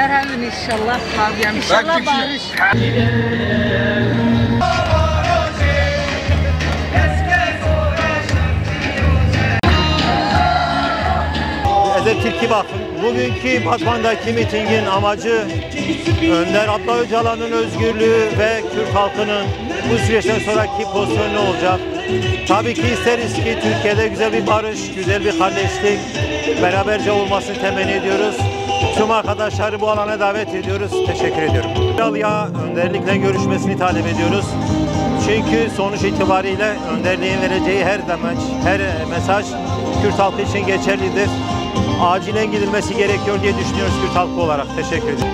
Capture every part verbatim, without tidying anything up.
Hevin inşallah, rabiyem. İnşallah barış. Eze tilki bakın. Bugünkü Batman'daki mitingin amacı Önder Abdullah Öcalan'ın özgürlüğü ve Kürt halkının bu süreçten sonraki pozisyonu ne olacak? Tabii ki isteriz ki Türkiye'de güzel bir barış, güzel bir kardeşlik, beraberce olmasını temenni ediyoruz. Tüm arkadaşları bu alana davet ediyoruz. Teşekkür ediyorum. Kral ya önderlikle görüşmesini talep ediyoruz. Çünkü sonuç itibariyle önderliğin vereceği her demeç, her mesaj Kürt halkı için geçerlidir. Acilen gidilmesi gerekiyor diye düşünüyoruz Kürt halkı olarak. Teşekkür ederim.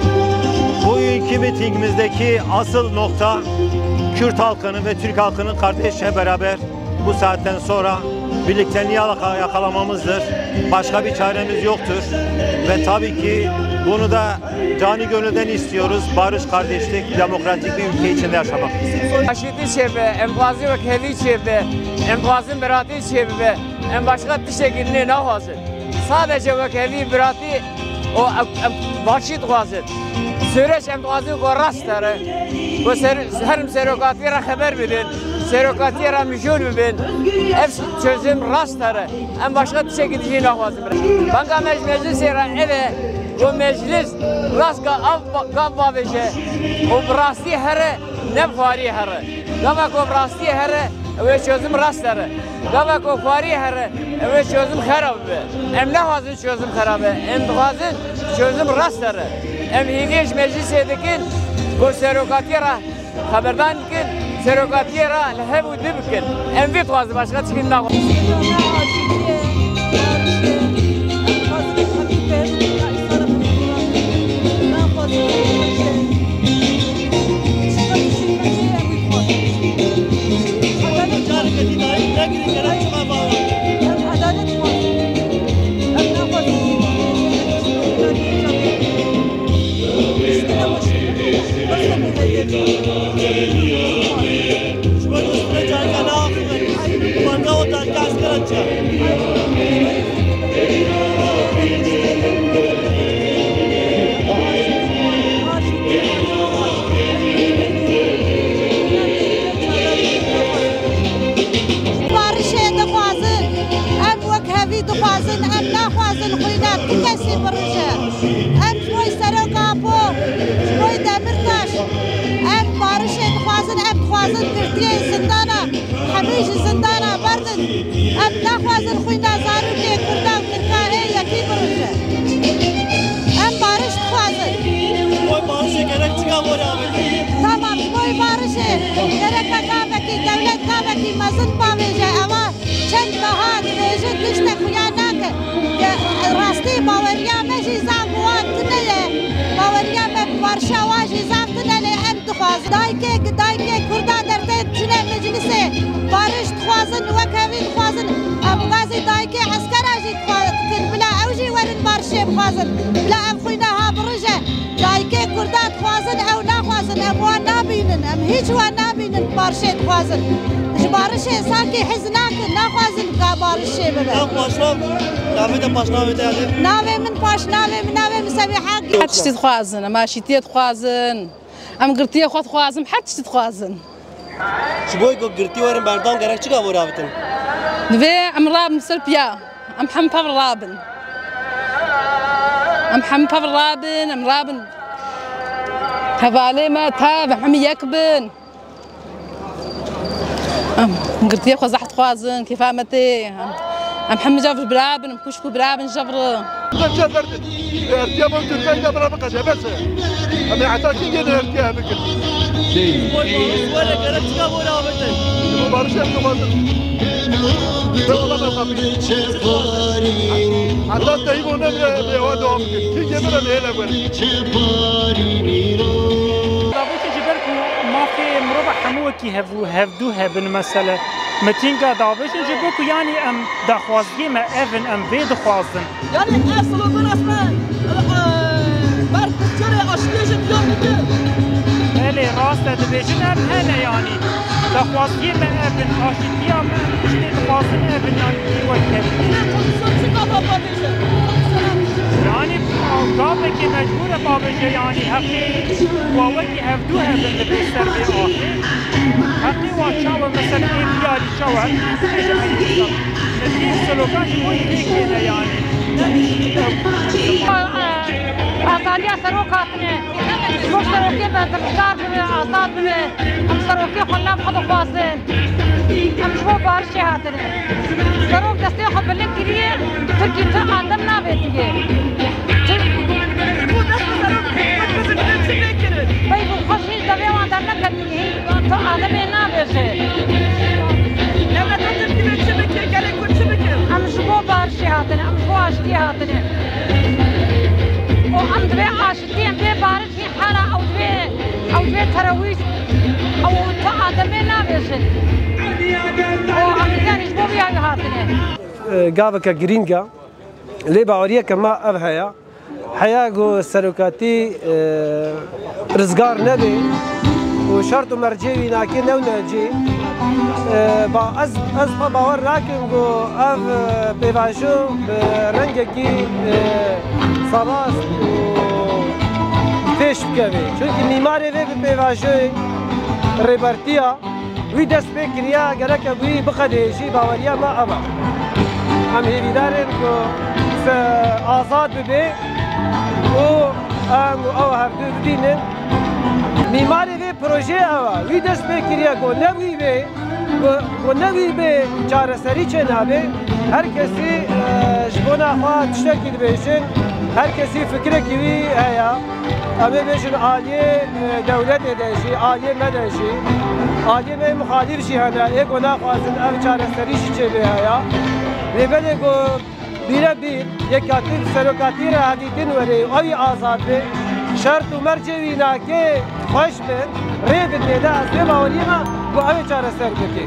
Bugünkü mitingimizdeki asıl nokta Kürt halkının ve Türk halkının kardeşçe beraber bu saatten sonra birlikteliği yaka- yakalamamızdır. Başka bir çaremiz yoktur. Ve tabii ki bunu da canı gönülden istiyoruz. Barış, kardeşlik, demokratik bir ülke içinde yaşamak. Aşitî çêbe, em dixwazin wekhevî çêbe, em dixwazin biratî çêbibe, em başqa tiştekî dinê naxwazin. Sadece wekhevî, biratî û em, em başî dixwazin. Süreç em dixwazin ku rast here. Ku ser, herim serokatiyê re xeber bidin, serokatiyê re mijûl bibin. Ev çözüm rast here. Em başqa tiştekî dijî naxwazin. Banga me ji meclisê re ev e ku meclis rast ga av, gav bavêje û bi rastî here, ne bi xwarî here. Gava ku bi rastî here, ew ê çözüm rast here. Gava ku xwarî here, ew ê çözüm xerab be. Em naxwazin çözüm xerab be. Em dixwazin çözüm rast here. Em hîviyê ji meclisê dikin ku serokatiyê re xeberdan dikin, serokatiyê re li hev û di bikin. Em vê dixwazin, başqa tişkî naxwazin. Barişê dixwazin, em wekhevî dixwazin, em naxwazin xwîna tu kesî birije. Em ji bo Serok Apo, ji bo Demirtaş, em barişê dixwazin, em dixwazin girtiyê zindana, hemî ji zindana berdin. Em naxwazin xwîna zarokê Kurda û Tirka ê yekî birije. Em bariş dixwazin. Ji bo barişê gerek çi gavore avêtin? Tamam, ji bo barişê gerek gavekî, dewlet gavekî mezin bavêje. Eva çend meha dibêjin tiştek xuya nake. Rastî baweriya me jî zaf bi wan tune ye. Baweriya me bi barişa wan jî zaf tune, lê em dixwazin. Dayikê, dayikê Kurda dertê diçine meclisê. Bariş dixwazin, wekhevî dixwazin. Em gazî dayikê eskera jî dixwa-, dikin. Bila ew jî werin barişê bixwazin. Bila ev xwîna ha birije. Dayikê Kurda dixwazin, ew naxwazin. Em wan nabînin. Em hîç wan nabînin barişê dixwazin. Ji barişê sankî hez nakin, naxwazin ka barişê bibe. Ev paşnav, navê te paşnavê te hebe? Navê min paşnavê min, navê min Sebîha Gî. Her tiştî dixwazin, em aşîtiyê dixwazin. Em girtiyê xwe dixwazin, her tiştî dixwazin. Ji bo ku girtî werin berdan gerek çi gavore avêtin? Divê em rabin ser piya. Em hemî pev rabin. Em hemî pev rabin, em rabin. Hevalê me tev, em hemî yek bin. Em girtiyê xwe zehf dixwazin, kêfa me tê. Em, em hemî cav bira bin, em xwişk û bira bin, cav re. Ertiya bo Tirkiyê de bira biqede, bes e. Em ê heta kî gene ertiya bikin. Wele gerek çika bo avêtin? Barış em dixwazin. Be wala me xapî. Heta teyî bo ne bira, bê ewa dewam bikin. Kî gene bira lê hele werin. Davêtin ji ber ku mafê mirova hemû wekî hev û hevdû hebin mesele. Mitînga davêtin ji bo ku yanî em daxwaziyê me ev in, em vê dixwazin. Yanî ev slogan aslında, e, ber piçerê aştiyê ji diyar dike. Belê, rast e, dibêjin em hene yanî. Daxwaziyê me ev in, aşîtiya me em tiştê dixwazin ev in yanî tê wek tevî. Yine pozisyon çi kafa patêşe? Yanî Gavekê mecbûr e bavêje, yanî heqê wa wekî hevdû hebin li vê ser vê axê. Heqê wa çawa, mesela ê diyarî çawa, bêje Elî Rêza. Li vê slogan ji bo yî pêk têne yanî. Azadiya serok hatine. Ji bo serokê me rizgar bibe, azad bibe. Em serokê xwe nav xwe dixwazin. Em ji bo barişê hatine. Serok destê xwe bilind kiriye, Tirkî tu adem navêtiye. Ji bo dest serok çi bêkirin? Pey bi xwe jî devê wan derneketiye. Tu ademê nabêje. Dewleta Tirkî wê çi bikir? Gelê Kurd çi bikir? Em ji bo barişê hatine, em ji bo aştiyê hatine. Û em divê aştiyê, em divê barişê. Hala ew divê, ew divê terorîst, ew tu ademê nabêjin. Û Amerîkanî ji bo vî hatine. Gaveke girîng e. Lê baweriyeke me ev heye. Heya ku serokatî, e, rizgar nebe û şert û mercê wî nakê newne cî. E, ba ez, ez xwe bawer nakim ku ev, e, pêvajo bi rengekî, e, serast û pêş bikeve. Çunkî mîmarê vê bi pêvajoyê rêbertiya wî dest pê kiriye, gereke bi wî biqedêjî, baweriya me ev e. Em hêvîdar in ku se azad bibe û em û ew hevdu bibînin. Mîmarê vê projeyê ew e. Wî dest pê kiriye ku ne wî bê, ku, ku ne wî bê çareserî çênabe. Her kesî, e, ji bona xwe tiştekî dibêjin. Her kesî fikrekî wî heye. Em ê bêjin aliyê, e, dewletê de jî, aliyê me de jî, aliyê me muxalîf jî hene, ê ku naxwazin ev çareserî jî çêbê heye. Lê belê ku bîre bîr, yekatî, serokatî re hevdîtin were û ew ê azad be, şert û mercê wî nake xweş be, rê bide de ez vê baweriyê me ku ew ê çareser bike.